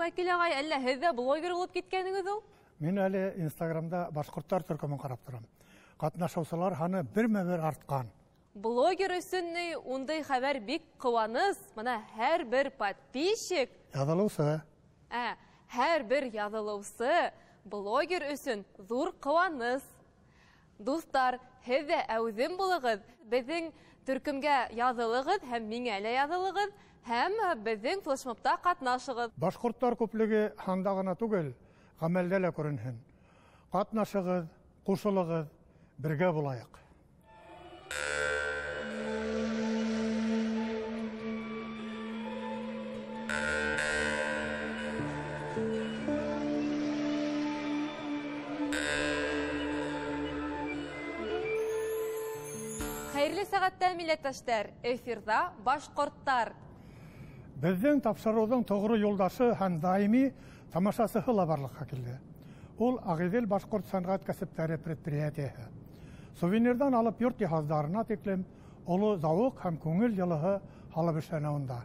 Вәкил ағай, әллә һеҙ ҙә блогер булып киткәнегеҙ ул? Мин әле Инстаграмда башҡорттар төркөмөн ҡарап торам. Ҡатнашыусылар һаны бермә-бер артҡан. Блогер өсөн ни ундай хәбәр бик ҡыуаныс. Бына һәр бер подписчик яҙылыусы. Һәр бер яҙылыусы блогер өсөн ҙур ҡыуаныс. Дуҫтар, һеҙ ҙә әүҙем булығыҙ. Беҙҙең төркөмгә яҙылығыҙ һәм миңә лә яҙылығыҙ һәм беҙҙең флешмобта ҡатнашығыҙ. Башҡорттар күплеге һанда ғына түгел, ғәмәлдә лә күренһен. Ҡатнашығыҙ, ҡушылығыҙ, бергә булайыҡ. Хәйерле сәғәттә, милләттәштәр! Эфирҙа башҡорттар. Беҙҙең тапшырыуҙың тоғро юлдашы һәм даими тамашасыһы ла барлыҡҡа килде. Ул Ағиҙел башҡорт сәнғәт кәсептәре предприятиеһы. Сувенирҙан алып йорт йыһаздарына тиклем оло зауыҡ һәм күңел йылыһы һалып эшләнә унда.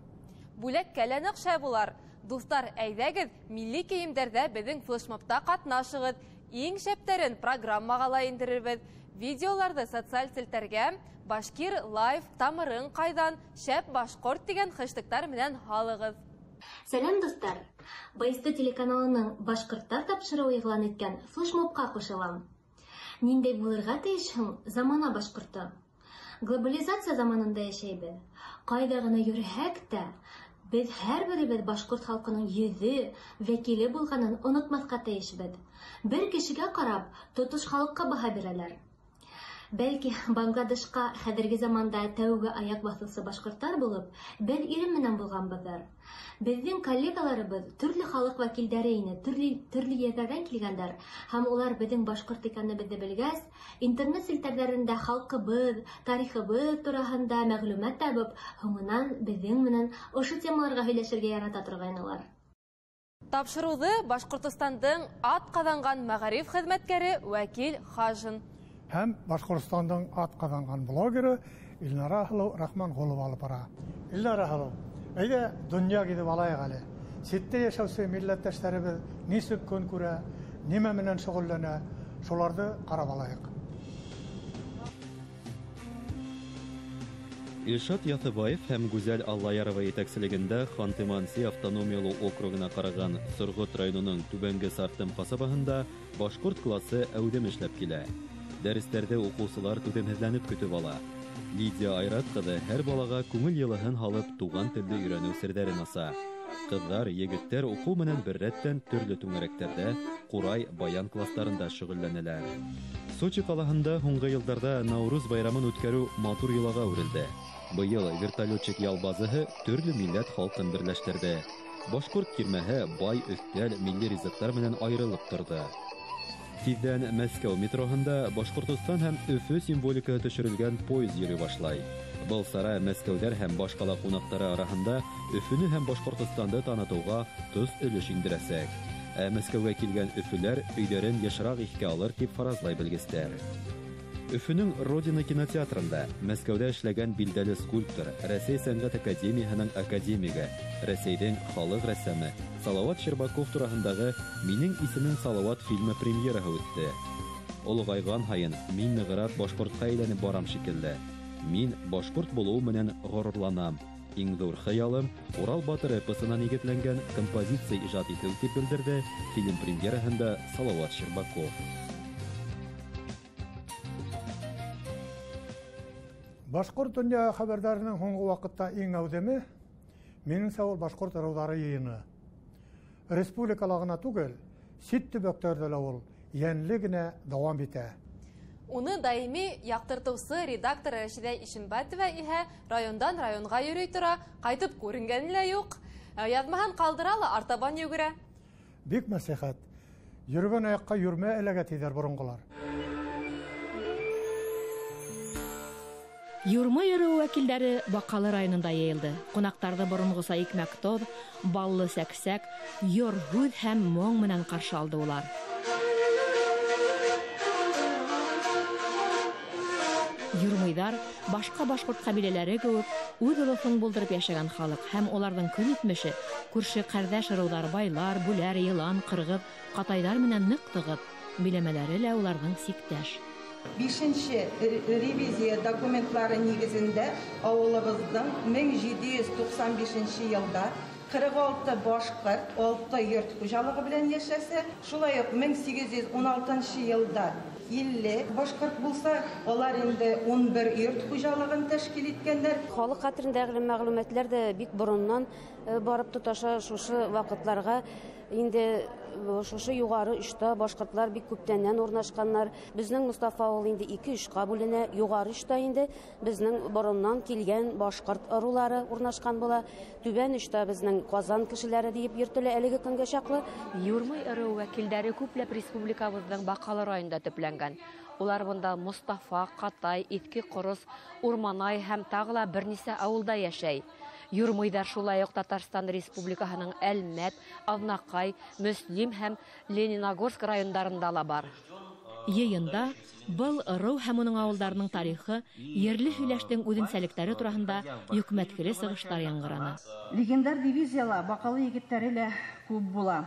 Бүләккә лә ныҡ шәп улар. Дуҫтар, әйҙәгеҙ, милли кейемдәрҙә беҙҙең флешмобта ҡатнашығыҙ. Иң шәптәрен программаға ла индерербеҙ. Видеоларҙы социаль селтәргә Башкир Лайф, Тамырың ҡайҙан, Шәп башҡорт тигән хэштегтар менән һалығыҙ. Сәләм, дуҫтар! БСТ телеканалының Башҡорттар тапшырыуы иғлан иткән флешмобҡа ҡушылам. Ниндәй булырға тейеш һуң замана башҡорто? Глобализация заманында йәшәйбеҙ. Ҡайҙа ғына йөрөһәк тә, беҙ һәр беребеҙ башҡорт халҡының йөҙө, вәкиле булғанын онотмаҫҡа тейешбеҙ. Бер кешегә ҡарап, тотош халыҡҡа баһа бирәләр. Бәлки, Бангладешҡа хәҙерге заманда тәүге аяҡ баҫыусы башҡорттар булып, беҙ ирем менән булғанбыҙҙыр. Беҙҙең коллегаларыбыҙ төрлө халыҡ вәкилдәре ине, төрлө ерҙәрҙән килгәндәр, һәм улар беҙҙең башҡорт икәнебеҙҙе белгәс, интернет селтәрҙәрендә халҡыбыҙ, тарихыбыҙ тураһында мәғлүмәт табып, һуңынан беҙҙең менән ошо темаларға һөйләшергә ярата торғайнылар. Тапшырыуҙы Башҡортостандың ат ҡаҙанған мәғариф хеҙмәткәре Вәкил Хажин һәм Башҡортостандың ат ҡаҙанған блогеры Илнара Һылыу Рахманғолова алып бара. Илнара Һылыу, әйҙә донъя гиҙеп алайыҡ әле. Ситтә йәшәүсе милләттәштәребеҙ нисек көн күрә, нимә менән шөғөлләнә, шуларҙы ҡарап алайыҡ. Илшат Яҫыбаев һәм Гүзәл Аллаярова етәкселегендә Ханты-Манси автономиялы округына ҡараған Сорғот районының Түбәнге Сартым ҡасабаһында башҡорт классы әүҙем эшләп килә. Дәрестәрҙе уҡыусылар түҙемһеҙләнеп көтөп ала. Лидия Айрат ҡыҙы һәр балаға күңел йылыһын һалып туған телде өйрәнеү серҙәрен аса. Ҡыҙҙар, егеттәр уҡыу менән бер рәттән төрлө түңәрәктәрҙә, ҡурай, баян кластарында шөғөлләнәләр. Сочи ҡалаһында һуңғы йылдарҙа Науруз байрамын үткәреү матур йолаға әүерелде. Быйыл вертолетчик ял базаһы төрлө милләт халҡын берләштерҙе. Башҡорт тирмәһе бай өҫтәл милли ризыҡтар менән айырылып торҙо. Тиҙҙән Мәскәү метроһында Башҡортостан һәм Өфө символикаһы төшөрөлгән поезд йөрөй башлай. Был сара мәскәүҙәр һәм баш ҡала ҡунаҡтары араһында Өфөнө һәм Башҡортостанды танытыуға тос өлөш индерәсәк. Ә Мәскәүгә килгән өфөләр өйҙәрен йышыраҡ иҫкә алыр тип фаразлай белгестәр. Өфөнөң Родина кинотеатрында Мәскәүҙә эшләгән билдәле скульптор, Рәсәй сәнғәт академияһының академигы, Рәсәйҙең халыҡ рәссамы Салауат Щербаков тураһындағы Минең исемем Салауат фильмы премьераһы үтте. Олоғайған һайын мин нығыраҡ башҡортҡа әйләнеп барам шикелле. Мин башҡорт булыу менән ғорурланам. Иң ҙур хыялым Урал батыр эпосына нигеҙләнгән композиция ижад итеү, тип белдерҙе фильм премьераһында Салауат Щербаков. Башҡорт донъя хәбәрҙәренең һуңғы ваҡытта иң әүҙеме, минеңсә, ул башҡорт ырыуҙары йыйыны. Республикала ғына түгел, сит төбәктәрҙә лә ул йәнле генә дауам итә. Уны даими яҡтыртыусы редактор Рәшиҙә Ишембәтова иһә райондан районға йөрөй тора, ҡайтып күренгәне лә юҡ. Яҙмаһын ҡалдыра ла артабан йүгерә. Бик мәслихәт. Йөрөгән аяҡҡа йөрмә эләгә тиҙәр боронғолар. Юрма йөрөү вәкилдәре Баҡалы районында йыйылды. Ҡунаҡтарҙы боронғоса икмәк-тоҙ, баллы сәксәк, йор һүҙ һәм моң менән ҡаршы алды улар. Юрмыйҙар башҡа башҡорт ҡәбиләләре кеүек үҙ олоҫон булдырып йәшәгән халыҡ һәм уларҙың көн итмеше күрше ҡәрҙәш ырыуҙар байлар, бүләр, йылан, ҡырғыҙ, ҡатайҙар менән ныҡ тығыҙ, биләмәләре лә уларҙың сиктәш. 5-нче ревизия документлары нигеҙендә ауылыбыҙҙың 1795 йылда 46 башҡорт 6 йорт хужалығы белән йәшәсә, шулай уҡ 1816 йылда 50 башҡорт булса, улар инде 11 йорт хужалығын тәшкил иткәндәр. Халыҡ хәтерендәге мәғлүмәтләр ҙә бик бороннан барып тоташа шушы ваҡытларға. Инде шушы юғары өштә башҡортлар бик күптәннән урнашҡаннар. Беҙҙең Мостафа ауылы инде 2 өшҡа бүленә. Юғары өштә инде беҙҙең бороннан килгән башҡорт ырыулары урнашҡан була. Түбән өштә беҙҙең Ҡазан кешеләре тиеп йөртөлә әлеге көнгә чаҡлы. Юрмый ырыуы вәкилдәре күпләп республикабыҙҙың Баҡалы районында төпләнгән. Улар бында Мостафа, Ҡатай, Иҫке Ҡорос, Урманай һәм тағы ла бер нисә ауылда йәшәй. Юрмыйҙар шулай уҡ Татарстан Республикаһының Әлмәт, Аҙнаҡай, Мөслим һәм Лениногорск райондарында ла бар. Йыйында был ырыу һәм уның ауылдарының тарихы, ерле һөйләштең үҙенсәлектәре тураһында йөкмәткеле сығыштар яңғыраны. Легендар дивизияла Баҡалы егеттәре лә күп була.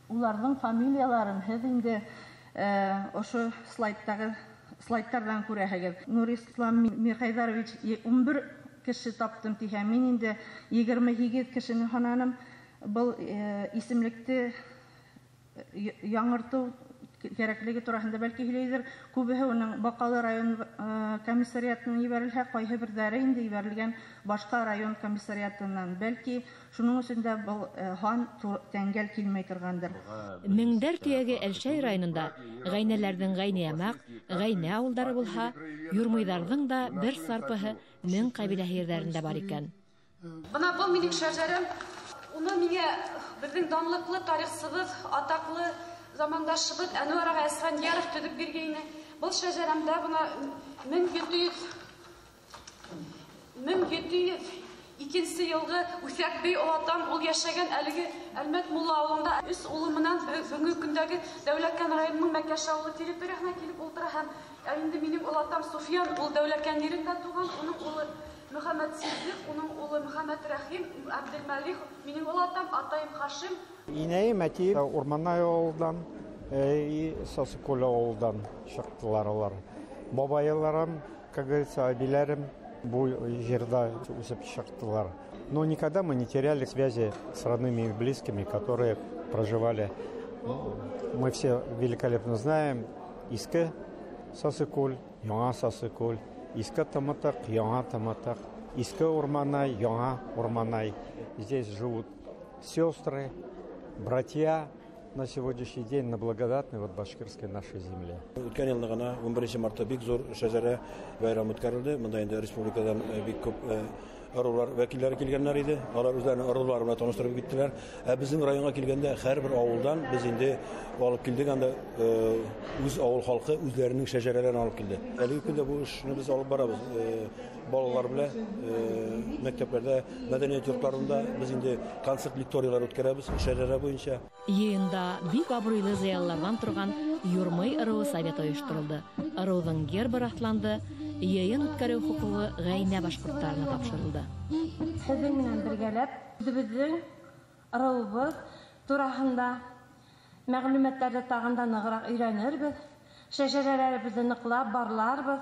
Уларҙың фамилияларын һеҙ инде ошо слайдтарҙан күрәһегеҙ. Нурислам Мирхайҙарович 11 кеше таптым тиһә, мин инде 28 кешене һананым. Был исемлекте яңыртыу кәрәклеге тураһында бәлки һөйләйҙер. Күбеһе уның Баҡалы район комиссариатынан ебәрелһә, ҡайһы берҙәре инде ебәрелгән башҡа район комиссариатынан. Бәлки шуның өсөн дә был һан тәңгәл килмәй торғандыр. Меңдәр төйәге Әлшәй районында ғәйнәләрҙең Ғәйниәмәҡ, Ғәйнә ауылдары булһа, юрмыйҙарҙың да бер сарпыһы мең ҡәбиләһе ерҙәрендә бар икән. Бына был минең шәжәрәм. Уны миңә беҙҙең данлыҡлы тарихсыбыҙ, атаҡлы замандашыбыҙ Әнүәр ағай Әсфәндияров төҙөп биргәйне. Был шәжәрәмдә бына 1702 йылғы Үҫәк бей олатам ул йәшәгән әлеге Әлмәт мулла ауылында өс улы менән бөгөнгө көндәге Дәүләкән районының Мәкәш ауылы территорияһына килеп ултыра. Һәм инде минең олатам Суфиян ул Дәүләкән ерендә туған, уның улы Мөхәммәт Сиддиҡ, уның улы Мөхәммәт Рәхим, Әбделмәлих, минең олатам, атайым Хашим. Инәйем әтейем Урманай ауылдан и Сасыкүл ауылдан сыҡтылар улар. Бабайларым, как говорится, әбиләрем был ерҙә үҫеп сыҡтылар. Но никогда мы не теряли связи с родными и близкими, которые проживали. Мы все великолепно знаем Иске Сасыкүл, Яңа Сасыкүл, Иске Тымытыҡ, Яңа Тымытыҡ, Иске Урманай, Яңа Урманай. Здесь живут сестры, братья на сегодняшний день на благодатной вот башкирской нашей земле. Үткән йылны ғына 11 мартта бик зур шәжәрә байрамы үткәрелде. Бында инде республикадан бик күп ырыулар вәкилдәре килгәннәр иде. Алар үзләренең ырыулары белән таныштырып киттеләр. Ә безнең районга килгәндә һәр бер авылдан без инде алып килдек. Анда үз авыл халкы үзләренең шәжәрәләрен алып килде. Әлеге көндә бу эшне без алып барабыз. Балалар белән мәктәпләрдә, мәдәният йортларында без инде концерт лекториялар үткәрәбез шәжәрә буенча. Йыйында бик абруйлы зыялыларҙан торған Юрмый ырыуы советы ойошторолдо. Ырыуҙың гербы раҫланды, йыйын үткәреү хоҡуғы ғәйнә башҡорттарына тапшырылды. Һеҙҙең менән бергәләп үҙебеҙҙең ырыуыбыҙ тураһында мәғлүмәттәрҙе тағын да нығыраҡ өйрәнербеҙ, шәжәрәләребеҙҙе ныҡлап барларбыҙ.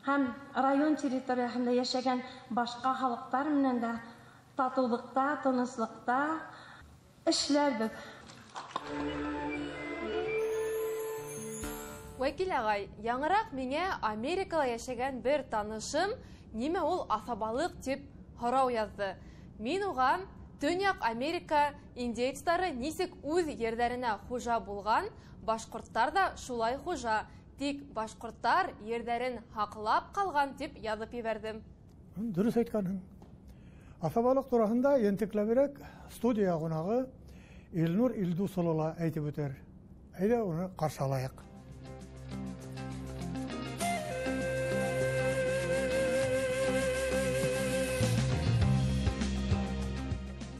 Һәм район территорияһында йәшәгән башҡа халыҡтар менән дә татыулыҡта, тыныслыҡта эшләрбеҙ. Вәкил ағай, яңыраҡ миңә Америкала йәшәгән бер танышым нимә ул аҫабалыҡ тип һорау яҙҙы. Мин уға Төньяҡ Америка индеецтары нисек үҙ ерҙәренә хужа булған, башҡорттар ҙа шулай хужа. Тик башҡорттар ерҙәрен һаҡлап ҡалған тип яҙып ебәрҙем. Дөрөҫ әйткәнһең. Аҫабалыҡ тураһында ентекләберәк студия ҡунағы Илнур Илдус улы ла әйтеп үтер. Әйҙә уны ҡаршы алайыҡ.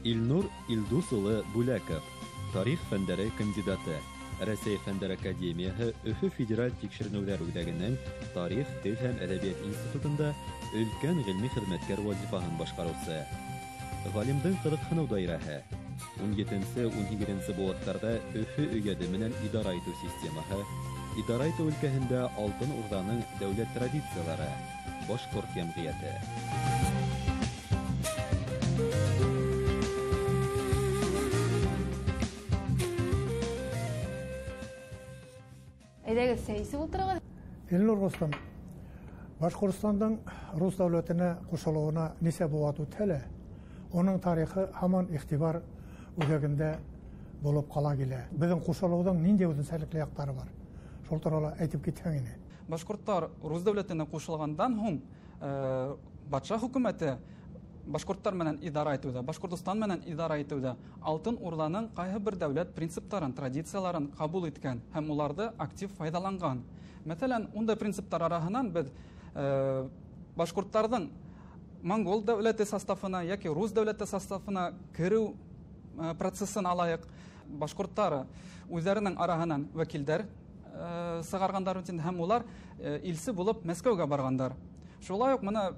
Илнур Илдус улы Бүләков, тарих фәндәре кандидаты, Рәсәй Фәндәр Академияһы Өфө Федераль тикшеренеүҙәр үҙәгенең Тарих, тел һәм әҙәбиәт институтында өлкән ғилми хеҙмәткәр вазифаһын башҡарыусы. Ғалимдың ҡыҙыҡһыныу даирәһе 17-18 быуаттарҙа Өфө өйәҙе менән идара итеү системаһы, идара итеү өлкәһендә Алтын Урҙаның дәүләт традициялары, башҡорт йәмғиәте. Әйҙәгеҙ, сәй эсеп ултырығыҙ. Илнур Ғосман, Башҡортостандың рус дәүләтенә ҡушылыуына нисә быуат үтһә лә, уның тарихы һаман иғтибар үҙәгендә булып ҡала килә. Беҙҙең ҡушылыуҙың ниндәй үҙенсәлекле яҡтары бар? Шул турала әйтеп китһәң ине. Башҡорттар рус дәүләтенә ҡушылғандан һуң батша хөкүмәте башҡорттар менән идара итеүҙә, Башҡортостан менән идара итеүҙә Алтын Урҙаның ҡайһы бер дәүләт принциптарын, традицияларын ҡабул иткән һәм уларҙы актив файҙаланған. Мәҫәлән, ундай принциптар араһынан беҙ башҡорттарҙың монгол дәүләте составына йәки рус дәүләте составына кереү процессын алайыҡ. Башҡорттар үҙҙәренең араһынан вәкилдәр сығарғандар һәм улар илсе булып Мәскәүгә барғандар. Шулай уҡ мына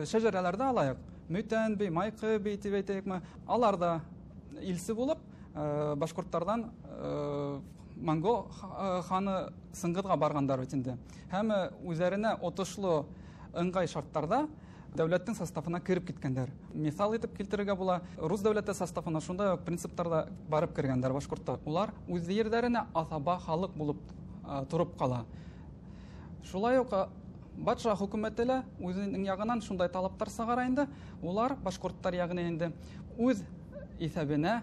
шәжәрәләрҙе алайыҡ. Мөтән бей, Майҡы бей тип әйтәйекме, алар да илсе булып башҡорттарҙан монгол ханы Сыңғыҙға барғандар бит инде. Һәм үҙҙәренә отошло ыңғай шарттарҙа дәүләттең составына кереп киткәндәр. Миҫал итеп килтерергә була, рус дәүләте составына шундай уҡ принциптарҙа барып кергәндәр башҡорттар. Улар үҙ ерҙәренә аҫаба халыҡ булып тороп ҡала. Шулай уҡ батша хөкүмәте лә үҙенең яғынан шундай талаптар сығара инде. Улар башҡорттар яғына инде үҙ иҫәбенә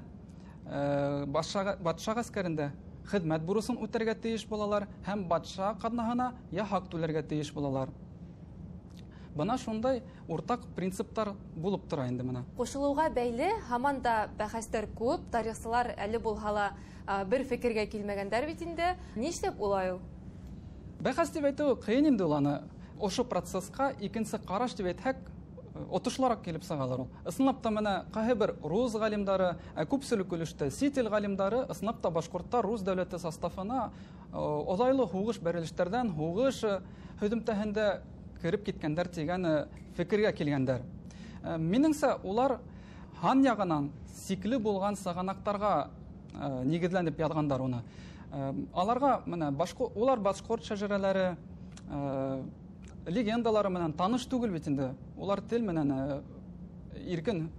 батша ғәскәрендә хеҙмәт бурысын үтәргә тейеш булалар һәм батша ҡаҙнаһына яһаҡ түләргә тейеш булалар. Бына шундай уртаҡ принциптар булып тора инде мына. Ҡушылыуға бәйле һаман да бәхәстәр күп, тарихсылар әле булһа ла бер фекергә килмәгәндәр бит инде. Нишләп улай ул? Бәхәс тип әйтеү ҡыйын инде ул аны. Ошо процессҡа икенсе ҡараш тип әйтһәк, отошлораҡ килеп сығалар ул. Ысынлап та мына ҡайһы бер рус ғалимдары, ә күпселек өлөштә сит ил ғалимдары ысынлап та башҡорттар рус дәүләте составына оҙайлы һуғыш бәрелештәрҙән, һуғыш һөҙөмтәһендә кереп киткәндәр тигән фекергә килгәндәр. Минеңсә, улар һан яғынан сикле булған сығанаҡтарға нигеҙләнеп яҙғандар уны. Аларға мына улар башҡорт шәжәрәләре, легендалары менән таныш түгел бит инде. Улар тел менән иркен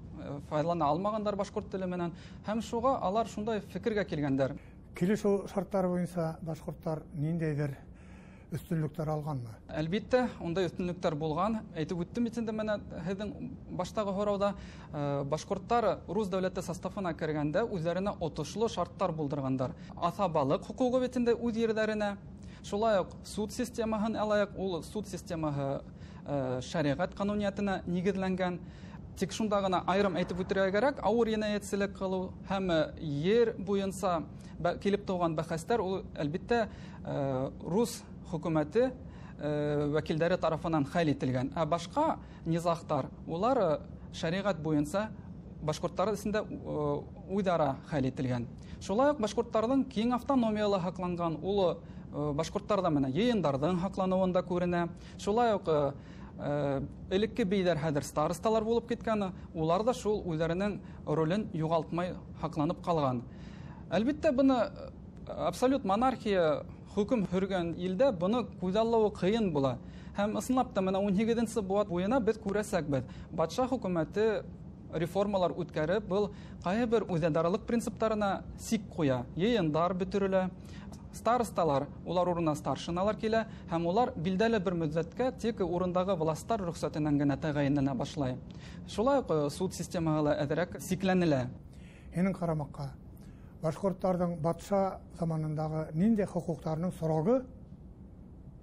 файҙалана алмағандар башҡорт теле менән, һәм шуға алар шундай фекергә килгәндәр. Килешеү шарттары буйынса башҡорттар ниндәйҙер өҫтөнлөктәр алғанмы? Әлбиттә, ундай өҫтөнлөктәр булған. Әйтеп үттем бит инде менә һеҙҙең баштағы һорауҙа, башҡорттар рус дәүләте составына кергәндә үҙҙәренә отошло шарттар булдырғандар. Аҫабалыҡ хоҡуғы бит инде үҙ ерҙәренә. Шулай уҡ суд системаһын алайыҡ, ул суд системаһы шәриғәт ҡануниәтенә нигеҙләнгән. Тик шунда ғына айырым әйтеп үтергә кәрәк, ауыр енәйәтселек ҡылыу һәм ер буйынса килеп тыуған бәхәстәр ул әлбиттә рус хөкүмәте вәкилдәре тарафынан хәл ителгән. Ә башҡа низағтар улар шәриғәт буйынса башҡорттар эсендә үҙ-ара хәл ителгән. Шулай уҡ башҡорттарҙың киң автономиялы һаҡланған, ул башҡорттарҙа менән йыйындарҙың һаҡланыуында күренә. Шулай уҡ элекке бейҙәр хәҙер старосталар булып киткән, улар да шул үҙҙәренең ролен юғалтмай һаҡланып ҡалған. Әлбиттә, быны абсолют монархия хөкөм һөргән илдә быны күҙаллауы ҡыйын була. Һәм ысынлап та мына 18-нсе быуат буйына беҙ күрәсәкбеҙ. Батша хөкүмәте реформалар үткәреп, был ҡайһы бер үҙидаралыҡ принциптарына сик ҡуя. Йыйындар бөтөрөлә, старосталар, улар урынына старшиналар килә һәм улар билдәле бер мөҙҙәткә тик урындағы властар рөхсәтенән генә тәғәйенләнә башлай. Шулай уҡ суд системаһы ла әҙерәк сикләнелә. Һинең ҡарамаҡҡа, башҡорттарҙың батша заманындағы ниндәй хоҡуҡтарының срогы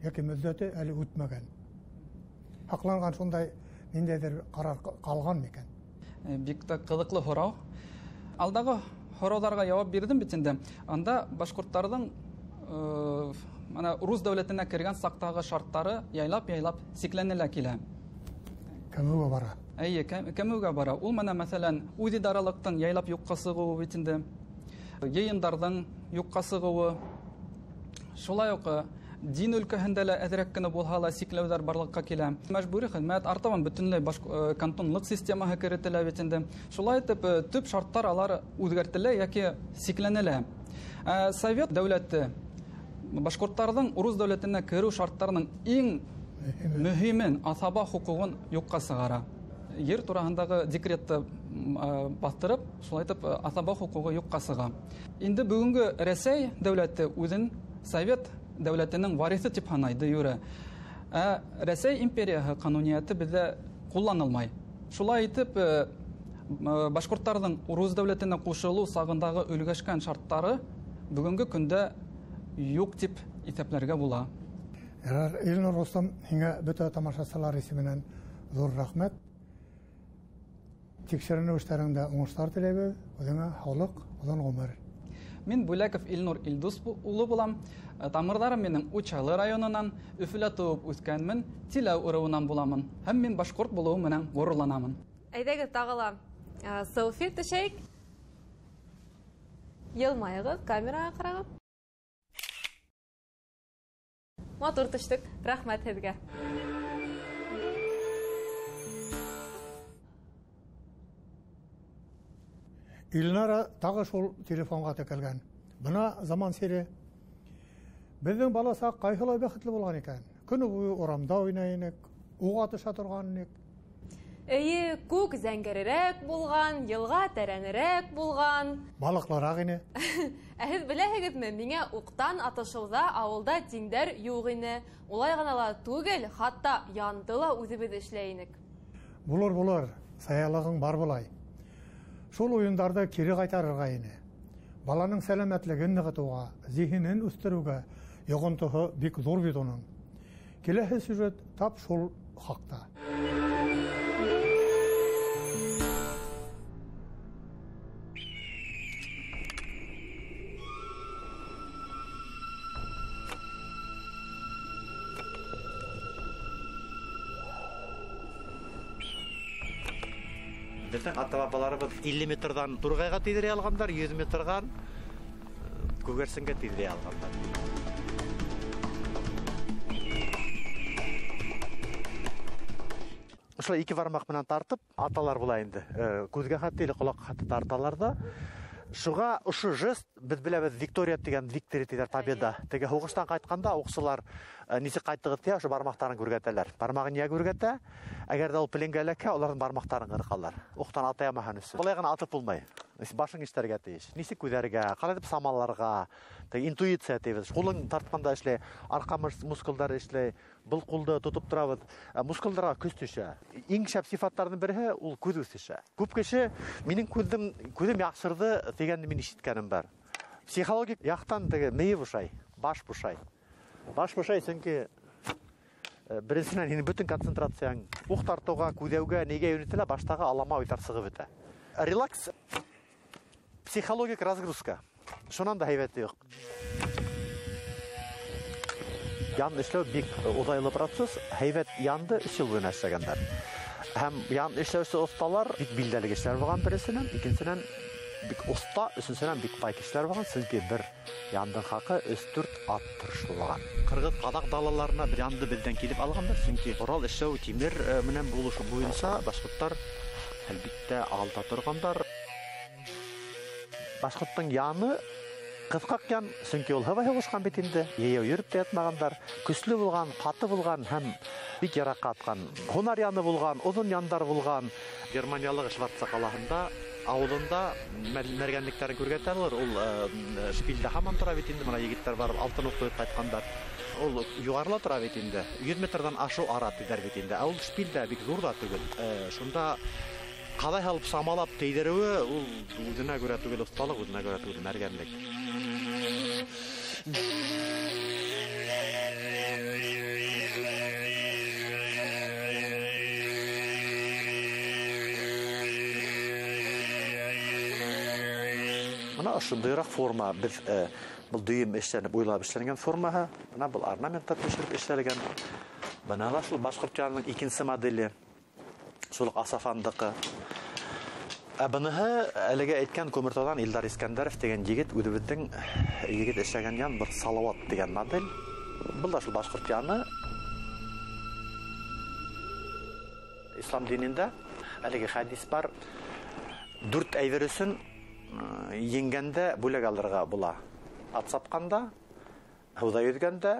йәки мөҙҙәте әле үтмәгән? Һаҡланған шундай ниндәйҙер ҡарар ҡалған микән? Бик тә ҡыҙыҡлы һорау. Алдағы һорауҙарға яуап бирҙем бит инде. Анда башҡорттарҙың мына рус дәүләтенә кергән саҡтағы шарттары яйлап-яйлап сикләнелә килә. Кәмеүгә бара. Эйе, кәмеүгә бара. Ул мына, мәҫәлән, үҙидаралыҡтың яйлап юҡҡа сығыуы бит инде. Йыйындарҙың юҡҡа сығыуы, шулай уҡ дин өлкәһендә лә әҙерәк кенә булһа ла сикләүҙәр барлыҡҡа килә. Мәжбүри хеҙмәт, артабан бөтөнләй кантонлыҡ системаһы керетелә бит инде. Шулай итеп, төп шарттар алар үҙгәртелә йәки сикләнелә. Совет дәүләте башҡорттарҙың урыҫ дәүләтенә кереү шарттарының иң мөһимен аҫаба хоҡуғын юҡҡа сығара. Ер тураһындағы декретты баҫтырып, шулай итеп аҫаба хоҡуғы юҡҡа сыға. Инде бөгөнгө Рәсәй дәүләте үҙен Совет дәүләтенең вариҫы тип һанай де юре. Ә Рәсәй империяһы ҡануниәте беҙҙә ҡулланылмай. Шулай итеп, башҡорттарҙың урыҫ дәүләтенә ҡушылыу сағындағы өлгәшкән шарттары бөгөнгө көндә юҡ тип иҫәпләргә була. Илнур Рустам, һиңә бөтә тамашасылар исеменән ҙур рәхмәт. Тикшеренеү эштәреңдә уңыштар теләйбеҙ, үҙеңә һаулыҡ, оҙон ғүмер. Мин Бүләков Илнур Илдус улы булам. Тамырҙарым минең Учалы районынан, Өфөлә тыуып үҫкәнмен, Тиләү ырыуынан буламын. Һәм мин башҡорт булыуым менән ғорурланамын. Әйҙәгеҙ тағы ла селфи төшәйек. Йылмайығыҙ, камераға ҡарағыҙ. Матур төштөк. Рәхмәт һеҙгә. Илнара тағы шул телефонға текәлгән. Бына заман сире. Беҙҙең бала саҡ ҡайһылай бәхетле булған икән. Көнө буйы урамда уйнай инек, уға төшә торған инек. Эйе, күк зәңгәрерәк булған, йылға тәрәнерәк булған. Балыҡлыраҡ ине. Ә һеҙ беләһегеҙме, миңә уҡтан атышыуҙа ауылда тиңдәр юҡ ине. Улай ғына ла түгел, хатта янды ла үҙебеҙ эшләй инек. Булыр, булыр, саялығың бар булай. Шул уйындарҙы кире ҡайтарырға ине. Баланың сәләмәтлеген нығытыуға, зиһенен үҫтереүгә йоғонтоһо бик ҙур бит уның. Киләһе сюжет тап шул хаҡта. Беҙҙең ата-бабаларыбыҙ 50 метрҙан турғайға тейҙерә алғандар, 100 метрҙан күгәрсенгә тейҙерә алғандар. Ошолай ике бармаҡ менән тартып аталар була инде. Күҙгә хатта или ҡолаҡҡа хатта тарталар ҙа. Шуға ошо жест, беҙ беләбеҙ, Виктория тигән виктори тиҙәр, победа. Теге һуғыштан ҡайтҡанда уҡсылар нисек ҡайттығыҙ тиә, ошо бармаҡтарын күргәтәләр. Бармағын ниңә күргәтә? Әгәр ҙә ул пленгә эләкһә, уларҙың бармаҡтарын ҡырҡалар. Уҡтан ата ямаһын өсөн. Былай ғына атып булмай. Башың эшләргә тейеш. Нисек күҙәргә, ҡалай итеп самаларға, теге интуиция тибеҙ. Ҡулың тартҡанда эшләй, арҡа мускулдары эшләй. Был ҡулды тотоп торабыҙ. Мускулдарға көс төшә. Иң шәп сифаттарҙың береһе ул күҙ үҫешә. Күп кеше минең күҙем яҡшырҙы тигәнде мин ишеткәнем бар. Психологик яҡтан теге мейе бушай, баш бушай. Баш бушай, сөнки беренсенән һинең бөтөн концентрацияң уҡ тартыуға, күҙәүгә, нигә йүнәтелә, баштағы алама уйҙар сығып бөтә. Релакс, психологик разгрузка. Шунан да һәйбәте юҡ. Ян эшләү бик оҙайлы процесс. Һәйбәт янды 3 йыл буйына эшләгәндәр. Һәм ян эшләүсе оҫталар бик билдәле кешеләр булған беренсенән, икенсенән бик оҫта, өсөнсөнән бик бай кешеләр булған, сөнки бер яндың хаҡы 3-4 ат тырышлы булған. Ҡырғыҙ ҡаҙаҡ далаларына бер янды беҙҙән килеп алғандар, сөнки ҡорал эшләү тимер менән булышы буйынса башҡорттар әлбиттә алда торғандар. Башҡорттоң яны ҡыҫҡаҡ ян, сөнки ул һыбай һуғышҡан бит инде, йәйәү йөрөп тә ятмағандар, көслө булған, ҡаты булған һәм бик яраҡҡа атҡан. Һунар яны булған, оҙон яндар булған. Германиялыҡ Шварца ҡалаһында, ауылында мәргәнлектәрен күргәтәләр. Ул шпилдә һаман тора бит инде, бына егеттәр барып алтын уҡ ҡуйып ҡайтҡандар. Ул юғарыла тора бит инде, 100 метрҙан ашыу ара тиҙәр бит инде. Ә ул шпилдә бик ҙур ҙа түгел. Шунда ҡалай һалып самалап тейҙереүе ул үҙенә күрә түгел оҫталыҡ, үҙенә күрә түгел мәргәнлек. Бына ошондайыраҡ форма, беҙ был дөйөм эшләнеп, уйлап эшләнгән формаһы, бына был орнаменттар төшөрөп эшләнгән. Бына ла шул башҡорт янының икенсе моделе, шул уҡ Асафандыҡы. Ә быныһы әлеге әйткән Күмертауҙан Илдар Искәндәров тигән егет, үҙебеҙҙең егет эшләгән ян бер Салауат тигән модель. Был да шул башҡорт яны. Ислам динендә әлеге хәдис бар. 4 әйбер өсөн еңгәндә бүләк алырға була. Ат сапҡанда, һыуҙа йөҙгәндә,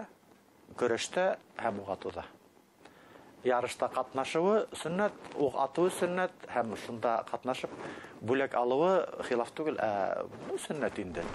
көрәштә һәм уҡ атыуҙа. Ярышта ҡатнашыуы сөннәт, уҡ атыуы сөннәт һәм шунда ҡатнашып бүләк алыуы хилаф түгел, ә сөннәт инде.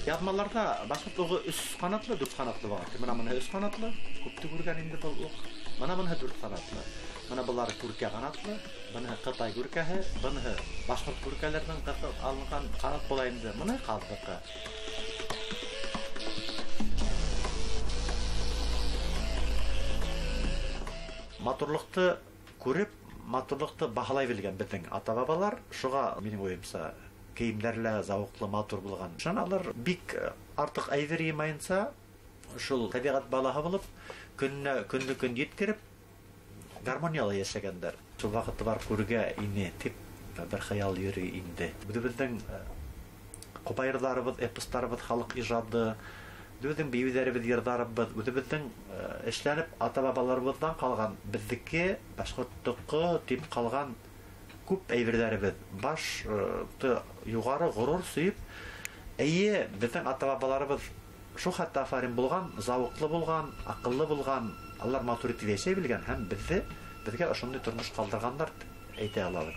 Яҙмаларҙа башҡорт уғы 3 ҡанатлы, 4 ҡанатлы булған. Бына быныһы 3 ҡанатлы, күпте күргән инде был уҡ. Бына быныһы 4 ҡанатлы. Бына былары күркә ҡанатлы, быныһы Ҡытай күркәһе, быныһы башҡорт күркәләренән ҡырҡып алынған ҡанат була инде. Быныһы ҡаҙҙыҡы. Матурлыҡты күреп, матурлыҡты баһалай белгән беҙҙең ата-бабалар. Шуға минең уйымса кейемдәр лә зауыҡлы, матур булған. Шунан алар бик артыҡ әйбер йыймайынса, шул тәбиғәт балаһы булып, көнөнә көнлө көн еткереп, гармонияла йәшәгәндәр. Шул ваҡытты барып күрергә ине тип бер хыял йөрөй инде. Үҙебеҙҙең ҡобайырҙарыбыҙ, эпостарыбыҙ, халыҡ ижады, үҙебеҙҙең бейеүҙәребеҙ, йырҙарыбыҙ, үҙебеҙҙең эшләнеп ата-бабаларыбыҙҙан ҡалған, беҙҙеке, башҡорттоҡо тип ҡалған күп әйберҙәребеҙ. Баш юғары ғорур сөйөп, эйе, беҙҙең ата-бабаларыбыҙ шул хәтле афарин булған, зауыҡлы булған, аҡыллы булған, алар матур итеп йәшәй белгән һәм беҙгә ошондай тормош ҡалдырғандар әйтә алабыҙ.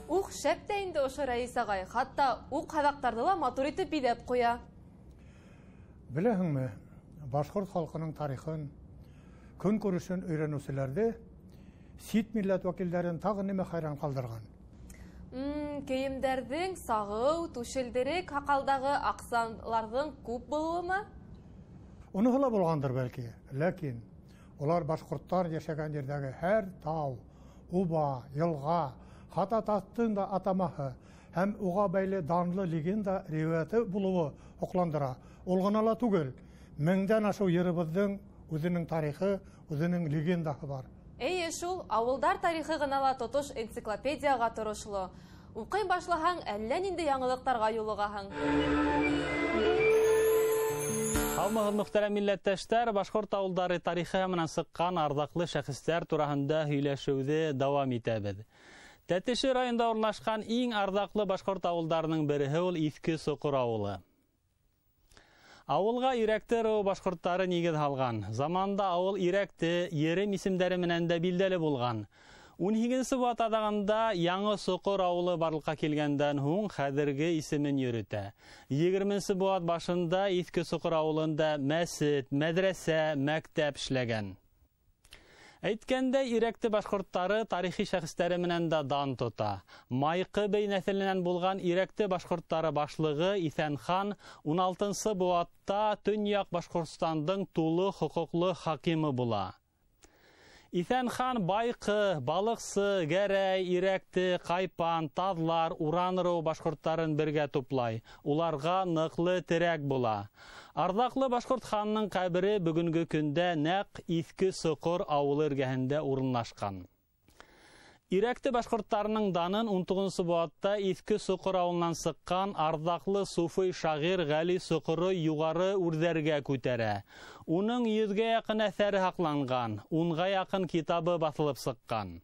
Уҡ шәп тә инде ошо Рәис ағай, хатта уҡ һаҙаҡтарҙы ла матур итеп биҙәп ҡуя. Беләһеңме, башҡорт халҡының тарихын, көнкүрешен өйрәнеүселәрҙе сит милләт вәкилдәрен тағы нимә хайран ҡалдырған? Кейемдәрҙең сағыу, түшелдерек, һаҡалдағы аҡсаларҙың күп булыуымы? Уныһы ла булғандыр бәлки, ләкин улар башҡорттар йәшәгән ерҙәге һәр тау, уба, йылға, хатта таҫтың да атамаһы һәм уға бәйле данлы легенда риүәте булыуы һоҡландыра. Ул ғына ла түгел, меңдән ашыу еребеҙҙең үҙенең тарихы, үҙенең легендаһы бар. Эйе шул, ауылдар тарихы ғына ла тотош энциклопедияға торошло. Уҡый башлаһаң, әллә ниндәй яңылыҡтарға юлығаһың. Һаумыһығыҙ, мөхтәрәм милләттәштәр, башҡорт ауылдары тарихы менән сыҡҡан арҙаҡлы шәхестәр тураһында һөйләшеүҙе дауам итәбеҙ. Тәтеше районында урынлашҡан иң арҙаҡлы башҡорт ауылдарының береһе ул Иҫке Соҡор ауылы. Ауылға Ирәкте ырыуы башҡорттары нигеҙ һалған. Заманында ауыл Ирәкте, Ерем исемдәре менән дә билдәле булған. 18-нсе быуат аҙағында Яңы Соҡор ауылы барлыҡҡа килгәндән һуң хәҙерге исемен йөрөтә. 20-нсе быуат башында Иҫке Соҡор ауылында мәсет, мәҙрәсә, мәктәп эшләгән. Әйткәндәй, Ирәкте башҡорттары тарихи шәхестәре менән дә дан тота. Майҡы бей нәҫеленән булған Ирәкте башҡорттары башлығы Иҫән хан 16-нсы быуатта Төньяҡ Башҡортостандың тулы хоҡуҡлы хакимы була. Иҫән хан Байҡы, Балыҡсы, Гәрәй, Ирәкте, Ҡайпан, Таҙлар, Уран ырыуы башҡорттарын бергә туплай. Уларға ныҡлы терәк була. Арҙаҡлы башҡорт ханының ҡәбере бөгөнгө көндә нәҡ Иҫке Соҡор ауылы эргәһендә урынлашҡан. Ирәкте башҡорттарының данын 19-нсы быуатта Иҫке Соҡор ауылынан сыҡҡан арҙаҡлы суфый шағир Ғәли Соҡорой юғары үрҙәргә күтәрә. Уның 100-гә яҡын әҫәре һаҡланған, 10-ға яҡын китабы баҫылып сыҡҡан.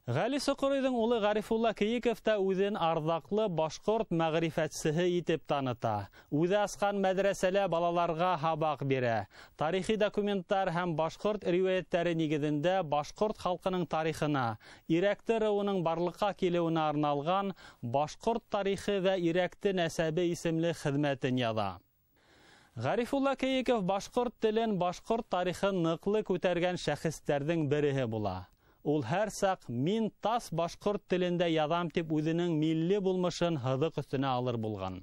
Ғәли Соҡоройҙың улы Ғарифулла Кейиков та үҙен арҙаҡлы башҡорт мәғрифәтсеһе итеп таныта. Үҙе асҡан мәҙрәсәлә балаларға һабаҡ бирә. Тарихи документтар һәм башҡорт риүәйәттәре нигеҙендә башҡорт халҡының тарихына, Ирәкте ырыуының барлыҡҡа килеүенә арналған «Башҡорт тарихы вә Ирәкте нәсәбе» исемле хеҙмәтен яҙа. Ғарифулла Кейиков башҡорт телен, башҡорт тарихын ныҡлы күтәргән шәхестәрҙең береһе була. Ул һәр саҡ мин тас башҡорт телендә яҙам тип үҙенең милли булмышын һыҙыҡ өҫтөнә алыр булған.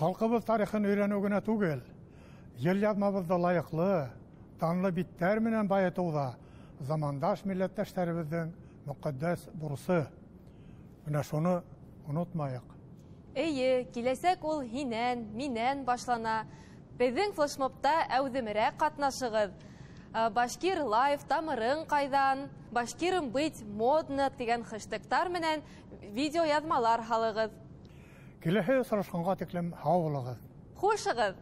Халҡыбыҙ тарихын өйрәнеү генә түгел, йылъяҙмабыҙҙы лайыҡлы, данлы биттәр менән байытыу ҙа замандаш милләттәштәребеҙҙең мөҡәддәс бурысы. Бына шуны онотмайыҡ. Эйе, киләсәк ул һинән, минән башлана. Беҙҙең флешмобта әүҙемерәк ҡатнашығыҙ. Башкир лайф, тамырың ҡайҙан, башкирым быть модно тигән хэштегтар менән видеояҙмалар һалығыҙ. Киләһе осрашҡанға тиклем һау булығыҙ. Хушығыҙ!